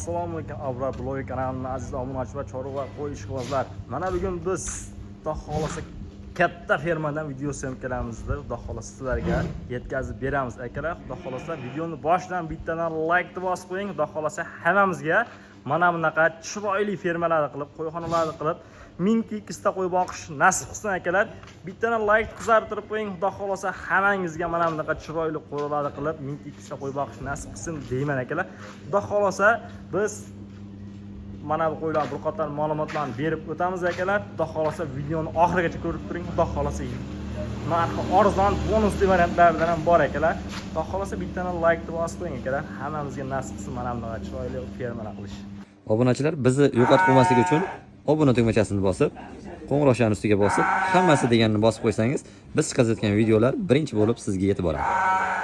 Assalomu alaykum, Abror blogi kanalining aziz obunachi va chorva qo'y ishqibozlar. Mana bugun biz, Xudo xohlasa, katta fermadan video syomkalarimizni, Xudo xohlasa, sizlarga yetkazib beramiz, akalar. Xudo xohlasa, videoni boshidan bittadan laykni bosib qo'ying. Xudo xohlasa, hammamizga mana bunaqa chiroyli fermalarni qilib, qo'yxonalarni qilib, 1000 ta 200 ta qo'y boqish nasib qilsin, akalar. Bittadan layk qizartirib qo'ying. Xudo xohlasa, hammangizga mana bunaqa chiroyli qo'rilarni qilib, 1000 ta 200 ta qo'y boqish nasib qilsin deyman, akalar. Xudo xohlasa, biz mana bu qo'ylar bir qator ma'lumotlarni berib o'tamiz, akalar. Xudo xohlasa, videoni oxirigacha ko'rib turing. Xudo xohlasa, narxi arzon, bonusli variantlardan ham bor, akalar. Xudo xohlasa, bittadan laykni bosib qo'ying, akalar. Hammamizga nasib qilsin mana bunaqa chiroyli fermalar qilish. Obunachilar bizni yo'qotib qo'ymaslik uchun obuna tugmachasini bosib, qo'ng'iroqchani ustiga bosib, hammasi deganini bosib qo'ysangiz, biz chiqazayotgan videolar birinchi bo'lib sizga yetib boradi.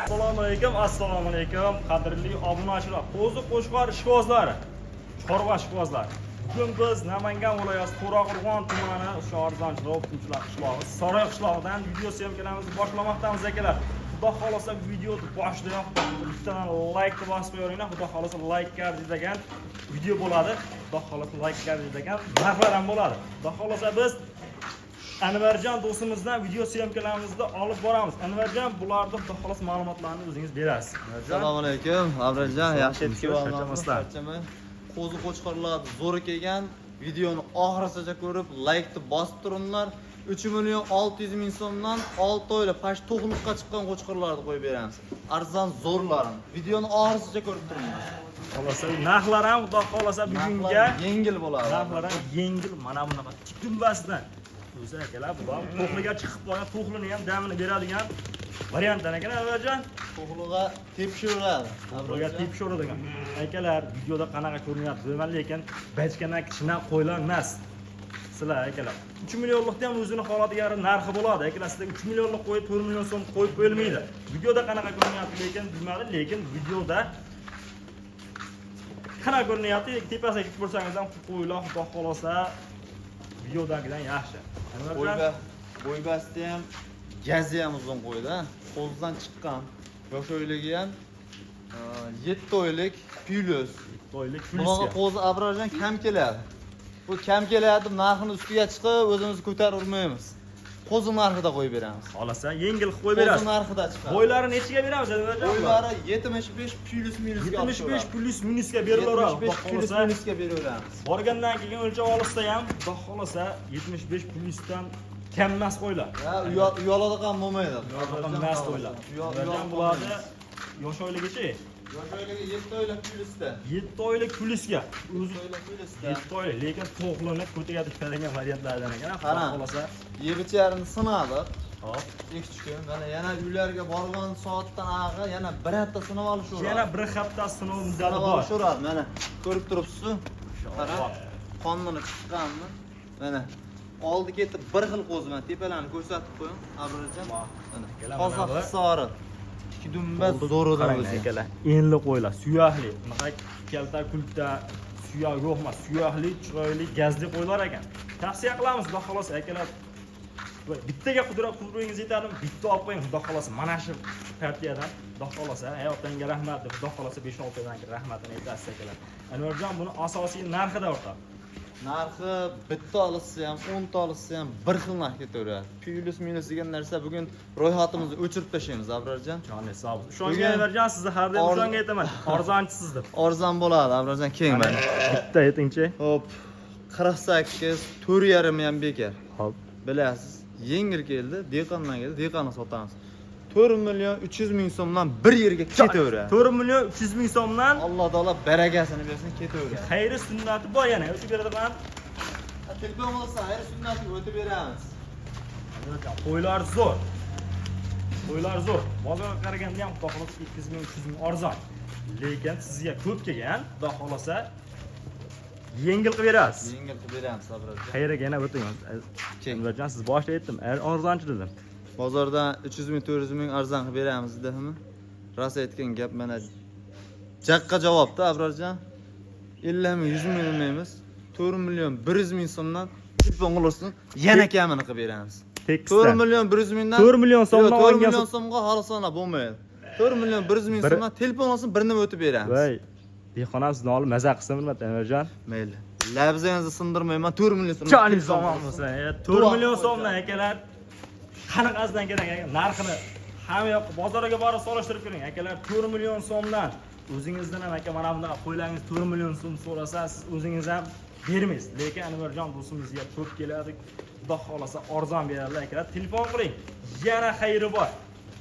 Assalomu alaykum, assalomu alaykum, qadrli obunachilar, qo'zi qo'chqor ishqibozlari, chorva ishqibozlari. Bugun biz Namangan viloyati To'raqo'rg'on tumani Shorzonchilar o'qituvchilar qishlog'i, Saroy qishlog'idan video syomkalarimizni boshlamoqdamiz, akalar. Xudo xohlasa, videoni boshidayoq bittadan laykni bosib qo'yaveringlar. Xudo xohlasa, laykka arziydigan video bo'ladi. Xudo xohlasa, laykka arziydigan narxlar ham bo'ladi. Xudo xohlasa, biz Anvarjon do'stimizdan video syomkalarimizni olib boramiz. Anvarjon, bularni, Xudo xohlasa, ma'lumotlarni o'zingiz berasiz. Anvarjon. Assalomu alaykum, Abrorjon, yaxshi yetib Charchamaslar. kelganman. Charchamay. Qo'zi qo'chqorlar zo'r kelgan. Videoni oxirigacha ko'rib, laykni bosib turinglar. 3 million 600 ming so'mdan 6 oylik pash to'qliqqa chiqqan qo'chqorlarni qo'yib beramiz. Arzon zo'rlarini. Videoni oxirigacha ko'rib turinglar. Xohlasa, narxlar ham, Xudo xohlasa, bugunga Narxlar yengil bo'ladi. Narxlar ham yengil, mana bunaqa tik dumbasidan. O'zi, akalar, bular to'qliga chiqib qolgan, to'qlini ham damini beradigan variantdan ekan, Anvarjon. To'qliqqa tepishaveradi. To'qliga tepishaveradigan. Akalar, videoda qanaqa ko'rinyapti bilmayman, lekin bachkana kichkina qo'ylar emas. Sizlar, akalar, 3 millionlikda ham o'zini holatiga yarasha narxi bo'ladi. Akalar, sizlar 3 millionlik qo'y 4 million so'm qo'yib qo'yilmaydi. Videoda qanaqa ko'rinyapti, lekin bilmadim, lekin videoda qanaqa ko'rinyapti, tepasiga ketib ko'rsangiz ham, qo'ylar, Xudo xohlasa, videodagidan yaxshi. Anvarjon, Bo'yba, bo'ybasti ham, gazi ham uzun qo'ydi, ha. Qo'zidan chiqqan. Yosh oyligi ham 7 oylik plyus. Oylik Bunaqa plyusga. qo'zi, Abrorjon, kam keladi. Bu kam keladi deb narxini ustiga chiqib o'zimiz ko'tarib urmaymiz. Qo'zi narxida qo'yib beramiz. Xohlasa, yengil qilib qo'yib Qo'zi berasiz. narxida chiqadi. Bo'ylari nechiga beramiz, Anvarjon? Bo'ylari 75 plyus minusga olib 75 tushadi. Plyus minusga berilaveradi. Xudo 75 plyus xohlasa, minusga beraveramiz. borgandan keyin o'lchab olishsa ham, Xudo xohlasa, 75 plyusdan kam emas qo'ylar. Ha, uyaladigan bo'lmaydi. Emas qo'ylar. Anvarjon, bularni yosh oyligichi? Yosh oyligi 7 oylik plyusda. 7 oylik plyusga. O'zi 7 oylik plyusda. 7 oylik, lekin to'qlini ko'taga tushadigan variantlardan ekan. Xudo Qara. xohlasa. Yeb-icharini sinadik. Hop. 2-3 kun. Mana yana uylarga borgan soatdan ag'i yana bir hafta sinab olishaveradi. Yana bir hafta sinov muddati Sinab bor. olishaveradi. Mana ko'rib turibsiz. Qara. Qonnini chiqqanmi? Mana oldi ketib bir xil qo'zi, mana tepalarni ko'rsatib qo'ying, Abrorjon. Mana Akalar, toza mana bu- hisori. Ikki dumba zo'ridan Qarang, o'zi. akalar, enli qo'ylar, suyakli. Bunaqa kalta kulta suyak yo'q emas, suyakli, chiroyli, gazli qo'ylar ekan. Tavsiya qilamiz, Xudo xohlasa, akalar. Bittaga qudrat quvvatingiz yetadimi? Bitta olib qo'ying, Xudo xohlasa, mana shu partiyadan, Xudo xohlasa, hayotdan rahmat deb, Xudo xohlasa, 5-6 oydan keyin rahmatini aytasiz, akalar. Anvarjon, buni asosiy narxida o'rtoq. Narxi bitta olishsa ham, 10 ta olishsa ham bir xil narx ketaveradi. Plyus minus degan narsa bugun ro'yxatimizni o'chirib tashlaymiz, Abrorjon. Joni sog'. Ishongan Bugun- Anvarjon, sizni har doim ishongan aytaman. Arzonchisiz deb. Arzon bo'ladi, Abrorjon, keng mana. Bitta aytingchi. Hop, 48, 4,5 ham bekor. Hop. Bilasiz, yengil keldi, dehqondan keldi, dehqonni sotamiz. 4 million 300 ming so'mdan bir yerga ketaveradi. 4 million 300 ming so'mdan. Alloh taolo barakasini bersin, ketaveradi. Xayri sunnati bor, yana o'tib beradigan. Telefon bo'lsa, xayr sunnatiga o'tib beramiz. Qo'ylar zo'r. Qo'ylar zo'r. Bozorga qaraganda ham, Xudo xohlasa, 200 ming, 300 ming arzon. Lekin sizga ko'p kelgan, Xudo xohlasa, yengil qilib berasiz. Yengil qilib beramiz, Abrorjon. Xayriga yana o'ting. Keng. Anvarjon, siz boshida aytdim, arzonchi dedim. Bozordan 300 ming, 400 ming arzon qilib beramiz dedimi? Rost aytgan gap, mana jaqqa javobda, Abrorjon. 50 ming, 100 ming demaymiz. 4 million 100 ming so'mdan telefon qilursin, yana kamini qilib beramiz. 4 Tekisdan. Million 100 mingdan 4 million so'mdan Yo'q, 4 olgan million so'mga xolisona bo'lmaydi. 4 million 100 ming so'mdan telefon olsin, bir nima o'tib beramiz. Voy. Dehqon ham sizni olib maza qilsin, hurmatli Anvarjon. Mayli. Labzingizni sindirmayman, 4 million so'm. Joningiz omon bo'lsin. 4 million so'mdan akalar. Qanaqasidan kerak aka? Narxini hamma yoqqa bozorga borib solishtirib ko'ring akalar. 4 million so'mdan o'zingizdan ham aka mana bunaqa qo'ylaringiz 4 million so'm so'rasa, siz o'zingiz ham bermaysiz. Lekin Anvarjon do'stimizga ko'p keladi. Xudo xohlasa arzon beradilar akalar. Telefon qiling. Yana xayri bor.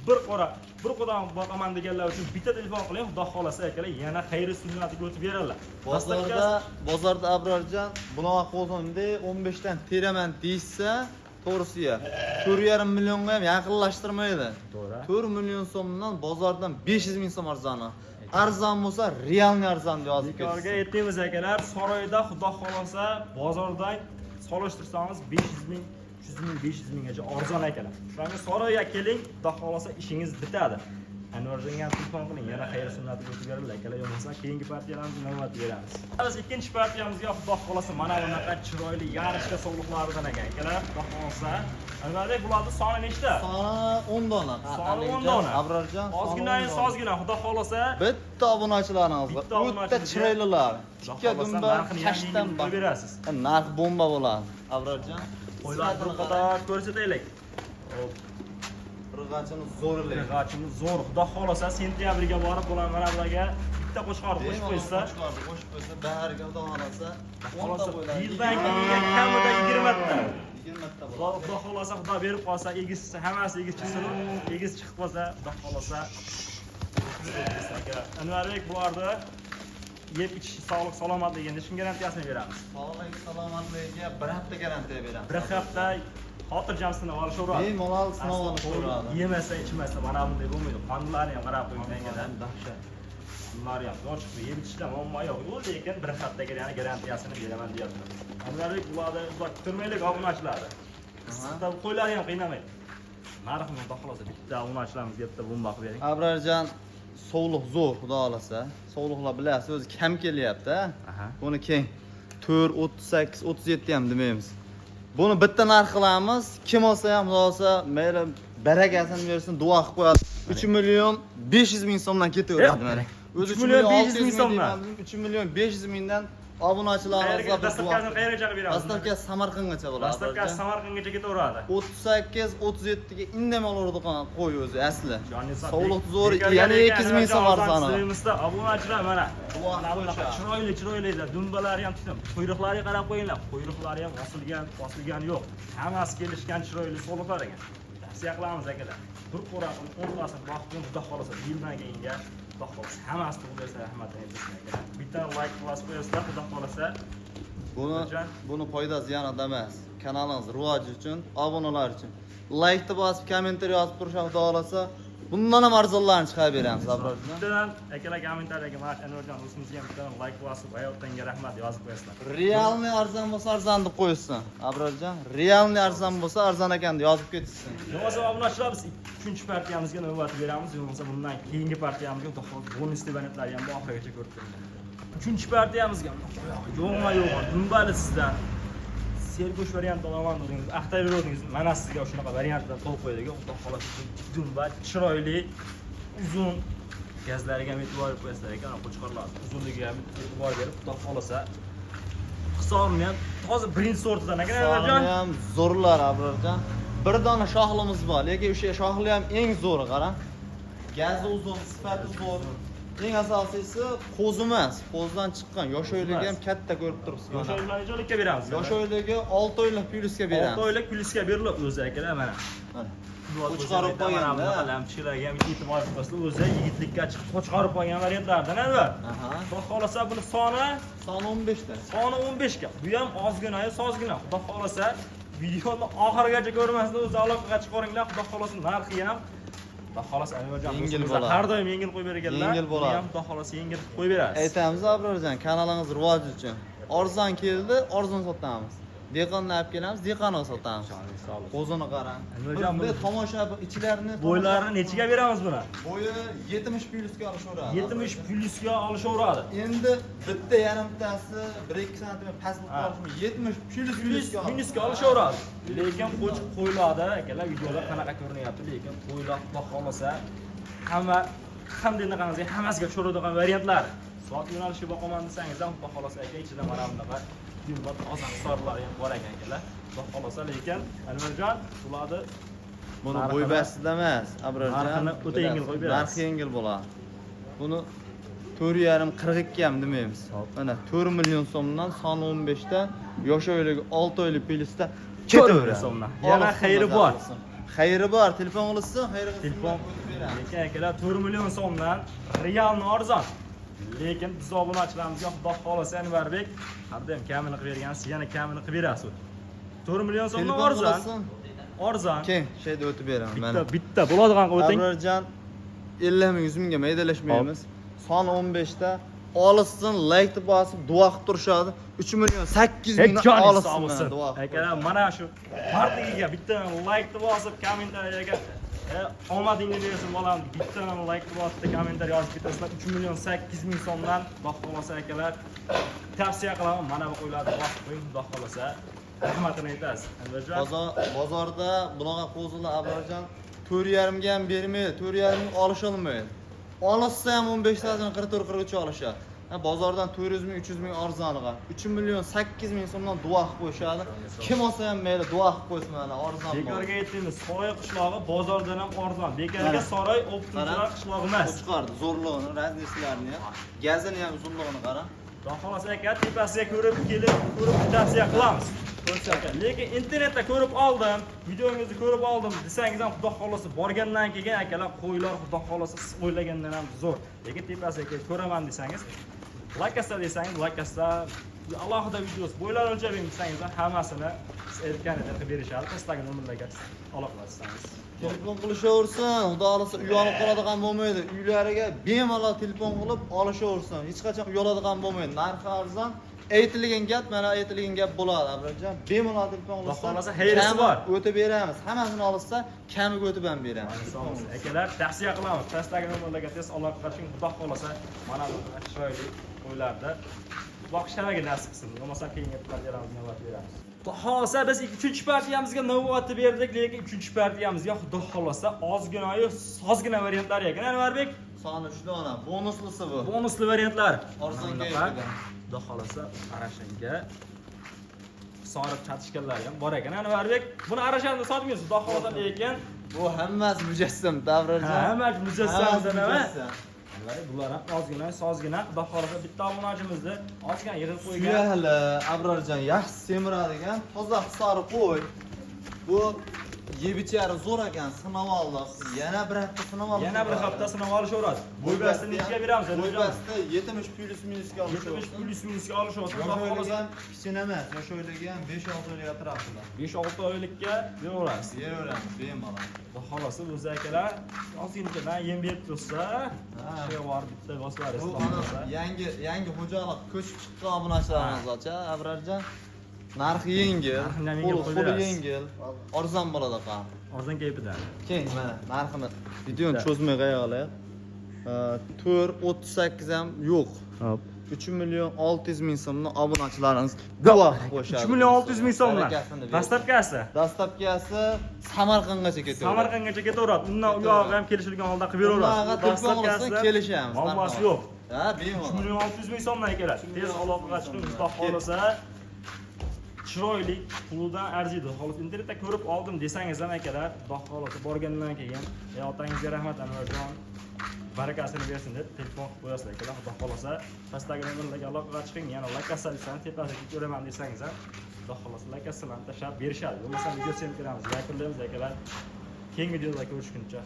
Bir qora, bir qadam boqaman deganlar uchun bitta telefon qiling, xudo xohlasa akalar yana xayri sunnatiga o'tib beradilar. Bozorda Abrorjon bunaqa qo'zimda 15 dan teraman deyishsa, to'g'risiga 4,5 millionga ham yaqinlashtirmaydi. To'g'ri. 4 million so'mdan bozordan 500 ming so'm arzoni. Arzon bo'lsa, realniy arzon deb yozib Bekorga ketsin. aytmaymiz akalar, saroyda xudo xohlasa bozordan solishtirsangiz 500 ming, 300 ming, 500 minggacha arzon akalar. Shuning saroyga keling, xudo xohlasa ishingiz bitadi. Anvarjonga ham telefon qiling, yana xayr sunnatiga o'tib beradilar akalar, bo'lmasa keyingi partiyalarimizni navbat beramiz. Biz ikkinchi partiyamizga xudo xohlasa mana bunaqa chiroyli yarishka sovliqlaridan ekan akalar, xudo xohlasa. Anvarbek, bularning soni nechta? Soni 10 dona. Soni 10 dona. Abrorjon, soni Ozgina, 10 dona. ozgina, xudo xohlasa Bitta obunachilarimizga Bitta o'ta obunachilarga chiroylilar. Xudo Tikka xohlasa dumba, narxini yana kashtan yengil bor. qo'yib berasiz. Narx bomba bo'ladi. Abrorjon, Qo'ylar bir qator ko'rsataylik. Hop, Irg'achini zo'rlik. Irg'achimiz zo'r. Xudo xohlasa sentyabrga borib bular mana bularga bitta qo'chqor qo'shib qo'ysa, Qo'chqorni qo'shib qo'ysa, bahariga xudo xohlasa, xohlasa 10 ta bo'ladi. yildan keyinga kamida 20 ta. 20 ta bo'ladi. Xudo xohlasa xudo berib qolsa, egiz hammasi egiz chiqsin, egiz chiqib qolsa, xudo xohlasa aka. Anvarbek bularni yeb ichish, sog'lik salomatligini shunga garantiyasini beramiz. Sog'lik, salomatligiga bir hafta garantiya beramiz. Bir hafta xotirjam sinab olishaveradi. Bemalol sinov olishaveradi. Yemasa, ichmasa mana bunday bo'lmaydi. Qonlarni ham qarab qo'ying akalar. Dahshat. Bunlar ham ochiq yeb ichishda muammo yo'q. U lekin bir haftaga yana garantiyasini beraman deyapti. Anvarbek bularni uzoq kuttirmaylik obunachilarni. Issiqda qo'ylarni ham qiynamaydi. Narxini xudo xohlasa bitta obunachilarimizga bitta bomba qilib bering. Abrorjon, sovliq zo'r, xudo xohlasa. Sovliqlar bilasiz, o'zi kam kelyapti. Aha. Buni keyin 4, 38, 37 ham demaymiz. Buni bitta narx qilamiz. Kim olsa ham xudo xohlasa, mayli barakasini bersin, duo qilib qo'yadi. 3 million 500 ming so'mdan ketaveradi mana. O'zi 3 million 500 ming so'mdan. 3 million 500 mingdan obunachilarimizga Qayerga bir duo. dastavkasini qayergacha qilib beramiz? Dastavkasi Samarqandgacha bo'ladi. Dastavkasi Samarqandgacha ketaveradi. 38, 37 ga indamay oladigan qo'y o'zi asli. Joningiz sog'. Sovliq zo'r, Bekorga yana lekin 200 ming so'm Anvarjon arzoni. Sizimizda obunachilar mana. Duo Mana bunaqa qo'yishadi. chiroyli chiroyli dumbalari ham tutdim. Quyruqlariga qarab qo'yinglar. Quyruqlari ham osilgan, bosilgani yo'q. Hammasi kelishgan chiroyli sovliqlar ekan. Tavsiya qilamiz akalar. Bir qo'ra qilib o'ntasini boqib qo'ying, xudo xohlasa yildan keyinga xudo xohlasa hammasi tug'ilsa rahmat aytasiz akalar. Bitta like bosib qo'yasizlar, xudo xohlasa. Buni foydasi yanada emas. Kanalimiz rivoji uchun, obunalar uchun. Like-ni bosib, kommentariy yozib turishadi xudo xohlasa. Bundan ham arzonlarini chiqarib beramiz Abrorjon. Bittadan akalar kommentariyaga mana Anvarjon do'stimizga ham bittadan like bosib, hayotdanga rahmat yozib qo'yasizlar. Realniy arzon bo'lsa arzon deb qo'yishsin. Abrorjon, realniy arzon bo'lsa arzon ekan deb yozib ketishsin. Bo'lmasa obunachilar biz uchinchi partiyamizga navbat beramiz, bo'lmasa bundan keyingi partiyamizga xudo xohlasa bonus variantlarni ham oxirigacha ko'rib turinglar. Uchinchi partiyamizga yo'qma yo'q, dumbali sizdan sergo'sht variant olaman dedingiz, axtaveruvdingiz. Mana sizga shunaqa variantlar qo'yib qo'ydik. Xudo xohlasa dumba chiroyli, uzun gazlariga ham e'tibor berib qo'yasizlar ekan, qo'chqorlar uzunligiga ham e'tibor berib, xudo xohlasa hisobini ham toza birinchi sortidan ekan Anvarjon. Soni ham zo'rlar Abrorjon. Bir dona shoxlimiz bor, lekin o'sha shoxli ham eng zo'ri, qara. Gazi uzun, sifati zo'r. Eng asosiysi qo'zi emas, qo'zidan chiqqan yosh oyligi ham katta ko'rib turibsiz. Yosh Mana. oyliklarni nechalikka beramiz? Yosh oyligi 6 oylik plyusga beramiz. 6 oylik plyusga berilib o'zi akalar mana. Mana. Qo'chqorib qo'ygan-da. Lamchilarga ham e'tibor qilsa o'zi yigitlikka chiqib qo'chqorib qo'ygan variantlardan albatta. Aha. Xudo xohlasa buni soni Soni 15 ta. soni 15 ga. Bu ham ozgina, sozgina. Xudo xohlasa videoni oxirigacha ko'rmasdan o'zi aloqaga chiqaringlar. Xudo xohlasa narxi ham Xudo xohlasa Anvarjon Yengil do'stimiz bo'ladi. har doim yengil qo'yib berganlar. Yengil bo'ladi. Buni ham Xudo xohlasa yengil qilib qo'yib berasiz. Aytamiz Abrorjon, kanalingiz rivoji uchun. Arzon keldi, arzon sotamiz. Dehqonni olib kelamiz, dehqonga sotamiz. Qo'zini qarang. Anvarjon, Bir tomosha ichilarini Bo'ylarini nechiga beramiz buni? Bo'yi 70 plyusga olishaveradi. 70 plyusga olishaveradi. Endi bitta yarimtasi 1-2 santimetr past bo'lib Ha. qolishi 70 plyus Plyus minusga olishaveradi. Lekin qo'ch qo'ylarda akalar videoda qanaqa ko'rinyapti, lekin qo'ylar xudo xohlasa hamma qanday qanaqasiga hammasiga tushiradigan variantlar. Soat yo'nalishi boqaman desangiz ham, xudo xohlasa aka, ichida mana bunaqa dumba toza hisorlar ham bor ekan akalar. Xudo xohlasa, lekin Anvarjon ularni Buni narxini- bo'ybastida emas, Abrorjon. Narxini o'ta yengil qo'yib berasiz. Narxi yengil bo'ladi. Buni 4,5 42 ham demaymiz. Hop. Mana 4 million so'mdan son 15 ta yosh oyligi 6 oylik plyusda 4 million ketaveradi. so'mdan. Yana Olsin, xayri mazza bor. qilsin. Xayri bor, telefon qilsin, xayri qilsin. Telefon o'tib beramiz. lekin akalar 4 million so'mdan realni arzon. Lekin biz obunachilarimizga xudo xohlasa Anvarbek har doim kamini qilib bergansiz, yana kamini qilib berasiz. 4 million so'mdan Telefon arzon. qilsin. Arzon. Keyin şeyda o'tib beraman Bitta mana. bitta bo'ladigan qilib o'ting. Abrorjon 50 ming 100 mingga maydalashmaymiz. Son 15 ta olishsin, like bosib duo qilib turishadi. 3 million 800 Hech mingdan joningiz olishsin sog' mana bo'lsin. duo qilib. Akalar mana shu mardligiga bitta like bosib kommentariyaga omadingni bersin bolam, bitta like bosib kommentariy yozib ketasizlar. 3 million 800 ming so'mdan xudo xohlasa akalar tavsiya qilaman, mana bu qo'ylarni bosib qo'ying, xudo xohlasa rahmatini aytasiz. Anvarjon Bozorda bunaqa qo'zilar Abrorjon 4,5 ga ham bermaydi, 4,5 ming olisholmaydi. Olishsa ham 15 tasini 44 43 olishadi. Ha, bozordan 400 ming 300 ming arzoniga 3 million 800 ming so'mdan duo qilib qo'yishadi. Kim olsa ham mayli duo qilib qo'ysin mana arzon. Bekorga aytdingiz, Saroy qishlog'i bozordan ham arzon. Bekorga Mana. Saroy optimchilar qishlog'i emas. Qo'chqorni zo'rlig'ini, raznislarini ham, gazini ham uzunlig'ini qara. Xudo xohlasa aka tepasiga ko'rib kelib, ko'rib tavsiya qilamiz. Lekin internetda ko'rib oldim, videongizni ko'rib oldim desangiz ham xudo xohlasa borgandan keyin akalar qo'ylar xudo xohlasa siz o'ylagandan ham zo'r. Lekin tepasiga kelib ko'raman desangiz, lakasa desangiz, lakasa alohida videosi bo'ylar o'lchab bering desangiz ham hammasini siz aytganidek qilib berishadi. Pastdagi nomerlarga aloqalashsangiz. Telefon qilishaversin, xudo xohlasa uyalib qoladigan bo'lmaydi. Uylariga bemalol telefon qilib olishaversin. Hech qachon uyaladigan bo'lmaydi. Narxi arzon. Aytilgan gap mana aytilgan gap bo'ladi, Abrorjon. Bemalol telefon Xudo qilsa, xohlasa xayrisi kami bor. O'tib beramiz. Hammasini olsa, kamiga o'tib ham beramiz. Akalar tavsiya qilamiz. Pastdagi nomerlarga tez aloqa qiling. Xudo xohlasa mana bu chiroyli qo'ylarda boqishlariga nasib qilsin. Bo'lmasa keyingi partiyalarimiz navbat beramiz. Xudo xohlasa biz 3-partiyamizga navbatni berdik, lekin 3-partiyamizga xudo xohlasa ozgina-yu sozgina variantlar ekan. Anvarbek, Soni 3 dona, bonuslisi bu. bonusli variantlar. Arzon Mana bunaqa. keyfida. Xudo xohlasa arashanga sorib chatishganlar ham bor ekan. Anvarbek, buni arashanda sotmaysiz, xudo xohlasa, lekin Bu hammasi mujassam, Davrorjon. Ha, hammasi mujassam Hammasi nima? mujassam. Anvar, bular ham ozgina, sozgina, xudo xohlasa bitta obunachimizni ozgina yig'ib qo'ygan. Suyahli Abrorjon yaxshi semiradigan toza sariq qo'y. Bu yeb ichári zo'r ekan, sinab oldik. Yana bir hafta sinab oldik. Yana bir hafta sinab olishaveradi. Bo'ybastini nechiga beramiz? Bo'ybasti 70 plyus minusga 70 olishaversin. plyus minusga olishyapti. Xudo Yosh xohlasa oylik ham kichkina emas, yosh oyligi ham 5-6 oylik atrofida. 5-6 oylikka beraverasiz. Beraveramiz bemalol. Xudo xohlasa o'zi akalar ozginadan yem berib tursa, Ha. shu borib bitta bosib Bu ana yangi xo'jalik ko'chib chiqqan obunachilarimiz ocha Abrorjon. Narxi yengil, Narxini ham yengil qo'li qo'yib qo'li berasiz. yengil, arzon bo'ladi qam. Arzon kayfidan. Keyin mana narxini videoni Bitta. cho'zmay qo'yaylik. 4.38 ham yo'q. Hop. 3 million 600 ming so'mni obunachilarimiz guvoh qo'shadi. 3 million 600 ming so'mdan. Barakasini bersin. Dastavkasi Dastavkasi Samarqandgacha ketaveradi. Samarqandgacha ketaveradi. Undan u yog'i ham kelishilgan holda qilib Undan beraveradi. telefon qilsa kelishamiz. Muammosi yo'q. Ha, 3 bemalol. million 600 ming so'mdan keladi. Tez aloqaga chiqing, xudo xohlasa chiroyli pulidan arziydi. Xolos internetda ko'rib oldim desangiz ham akalar, xudo xohlasa borgandan keyin "Ey otangizga rahmat Anvarjon, barakasini bersin" deb telefon qilib qo'yasizlar akalar. Xudo xohlasa pastdagi nomerlarga aloqaga chiqing, yana lakasa desangiz tepasiga ko'raman desangiz ham xudo xohlasa lakasini tashlab berishadi. Bo'lmasa video syomkalarimizni yakunlaymiz akalar. Keyingi videoda ko'rishguncha